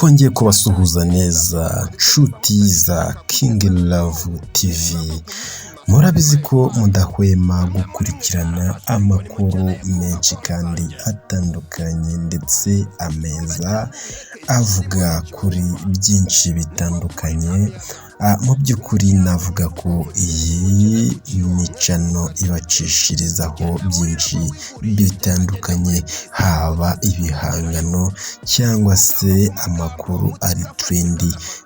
Twongeye kubasuhuza neza nshuti za King Love TV, murabizi ko mudahwema gukurikirana amakuru menshi kandi atandukanye ndetse ameza avuga kuri byinshi bitandukanye. Mu by'ukuri navuga ko iyi ni channel ibacishirizaho byinshi bitandukanye, haba ibihangano cyangwa se amakuru ari trend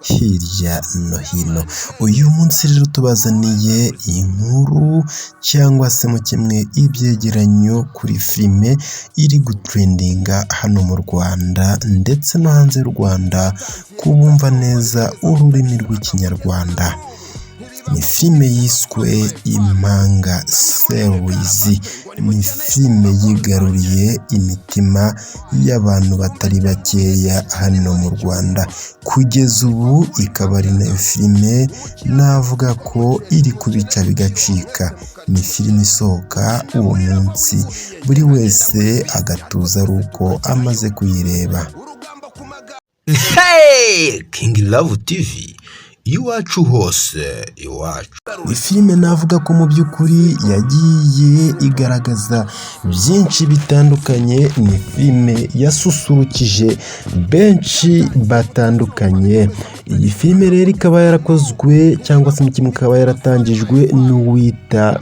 hirya no hino. Uyu munsi rero tubazaniye inkuru cyangwa se mu kimwe ibyegeranyo kuri filime iri gutrendinga hano mu Rwanda ndetse no hanze y'u Rwanda, ku bumva neza ururimi rw'Ikinyarwanda. Ni filime yiswe Impanga Series, ni filime yigaruriye imitima y'abantu batari bakeya hano mu Rwanda, kugeza ubu ikaba ari nayo filime navuga ko iri kubica bigacika. Ni filime isohoka uwo munsi buri wese agatuza ari uko amaze kuyireba. Hey! King Love TV, iwacu hose iwacu. Ni filime navuga ko mu by'ukuri yagiye igaragaza byinshi bitandukanye, ni filime yasusurukije benshi batandukanye. Iyi filime rero ikaba yarakozwe cyangwa se kimwe ikaba yaratangijwe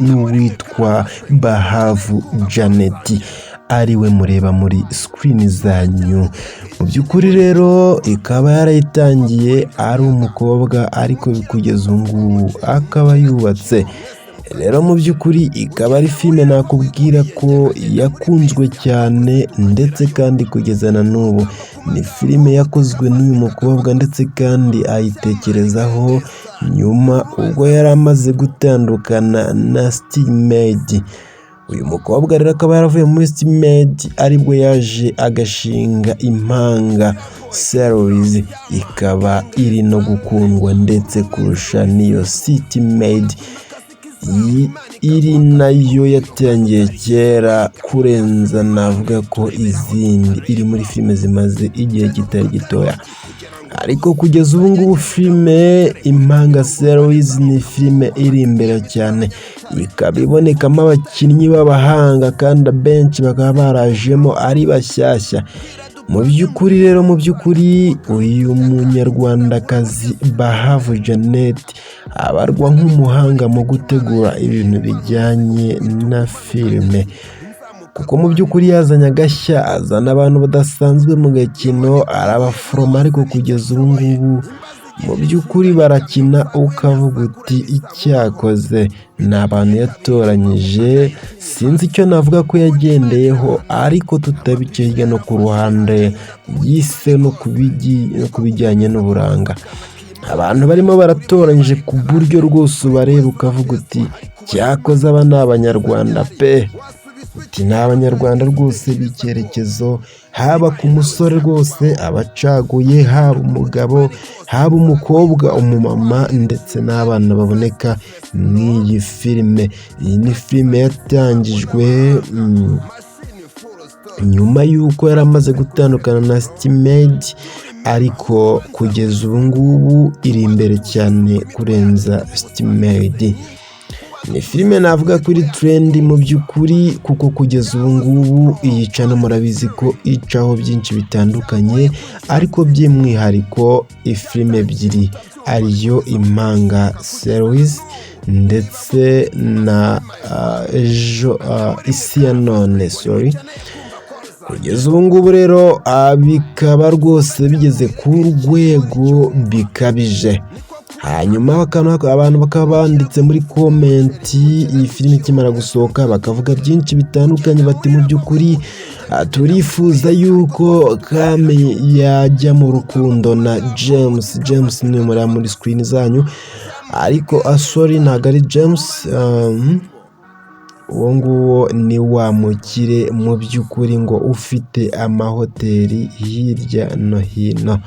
n'uwitwa Bahavu Janet, ariwe mureba muri screen zanyu. Mu by'ukuri rero ikaba yarayitangiye ari umukobwa, ariko kugeza ubu ngubu akaba yubatse. Rero mu by'ukuri ikaba ari filime nakubwira ko yakunzwe cyane, ndetse kandi kugeza na n'ubu ni filime yakozwe n'uyu mukobwa, ndetse kandi ayitekerezaho nyuma ubwo yari amaze gutandukana na City. Uyu mukobwa rero akaba yaravuye muri City, aribwo yaje agashinga Impanga Series, ikaba iri no gukundwa ndetse kurusha n'iyo City Maid, iri nayo yatangiye kera kurenza navuga ko izindi iri muri filime zimaze igihe kitari gitoya. Ariko kugeza ubu ngubu filime Impanga Series ni filime iri imbere cyane, ikaba ibonekamo abakinnyi b'abahanga kandi abenshi bakaba barajemo ari bashyashya. Mu by'ukuri rero, mu by'ukuri uyu munyarwandakazi Bahavu Janet abarwa nk'umuhanga mu gutegura ibintu bijyanye na filime, kuko mu by'ukuri yazanye agashya, azana abantu badasanzwe mu gakino, arabaforoma, ariko kugeza ubu ngubu mu by'ukuri barakina ukavuga uti icyakoze ni abantu yatoranyije. Sinzi icyo navuga ko yagendeyeho, ariko tutabice hirya no ku ruhande yise no ku bijyanye n'uburanga, abantu barimo baratoranyije ku buryo rwose ubareba ukavuga uti cyakoze aba ni Abanyarwanda pe, uti ni Abanyarwanda rwose b'icyerekezo, haba ku musore rwose abacaguye, haba umugabo, haba umukobwa, umumama ndetse n'abana baboneka n'iyi filime. Iyi ni filime yatangijwe nyuma y'uko yari amaze gutandukana na City Maid, ariko kugeza ubu ngubu iri imbere cyane kurenza City Maid. Ni filime navuga kuri trend mu by'ukuri, kuko kugeza ubu ngubu iyi channel murabizi ko icaho byinshi bitandukanye, ariko by'umwihariko ifilime ebyiri ariyo Impanga Series ndetse na Ejo Isi ya None, sorry. Kugeza ubu ngubu rero bikaba rwose bigeze ku rwego bikabije. Hanyuma abantu bakaba banditse muri comment iyi filime ikimara gusohoka, bakavuga byinshi bitandukanye, bati mu by'ukuri turifuza yuko Kami yajya mu rukundo na James. James ni muri muri screen zanyu, ariko sorry, ntabwo ari James, uwo nguwo ni wa mukire mu by'ukuri ngo ufite amahoteli hirya no hino.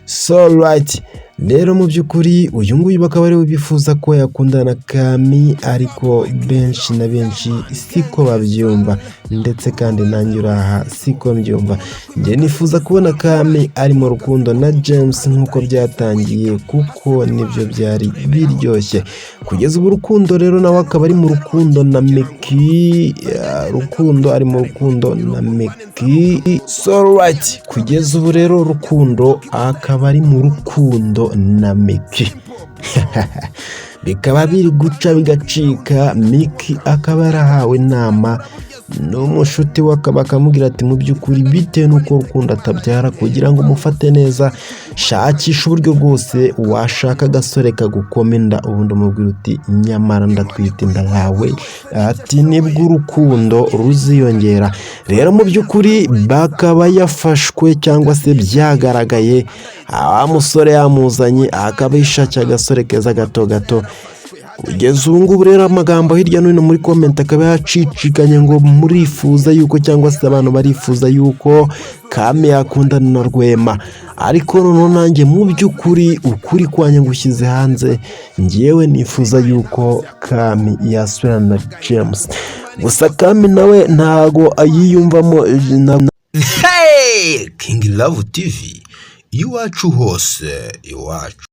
So right, Rero mu by'ukuri uyu nguyu bakaba ariwe bifuza ko yakundana na Kami, ariko benshi na benshi siko babyumva, ndetse kandi nanjye uraha siko mbyumva. Njye nifuza kubona Kami ari mu rukundo na James nk'uko byatangiye, kuko nibyo byari biryoshye. Kugeza ubu Rukundo rero nawe akaba ari mu rukundo na Meki. Rukundo ari mu rukundo na Meki. So right, kugeza ubu rero Rukundo akaba ari mu rukundo na Meki, bikaba biri guca bigacika. Miki akaba yarahawe inama n'umushuti we, akaba akamubwira ati: "Mu by'ukuri, bitewe n'uko Rukundo atabyara, kugira ngo umufate neza, shakisha uburyo bwose washaka agasore kagukoma inda, ubundi umubwira uti 'Nyamara ndatwite inda yawe,' ati nibwo urukundo ruziyongera." Rero mu by'ukuri bakaba yafashwe cyangwa se byagaragaye wa musore yamuzanye, akaba yishakiye agasore keza gato gato. Kugeza ubu ngubu rero amagambo hirya no hino muri comment akaba yacicikanye ngo murifuza yuko, cyangwa se abantu barifuza yuko Kami yakundana na Rwema. Ariko noneho nanjye mu by'ukuri, ukuri kwanjye ngushyize hanze, ngewe nifuza yuko Kami yasubirana na James. Gusa Kami nawe ntago ayiyumvamo. Hey! King Love TV, iwacu hose iwacu.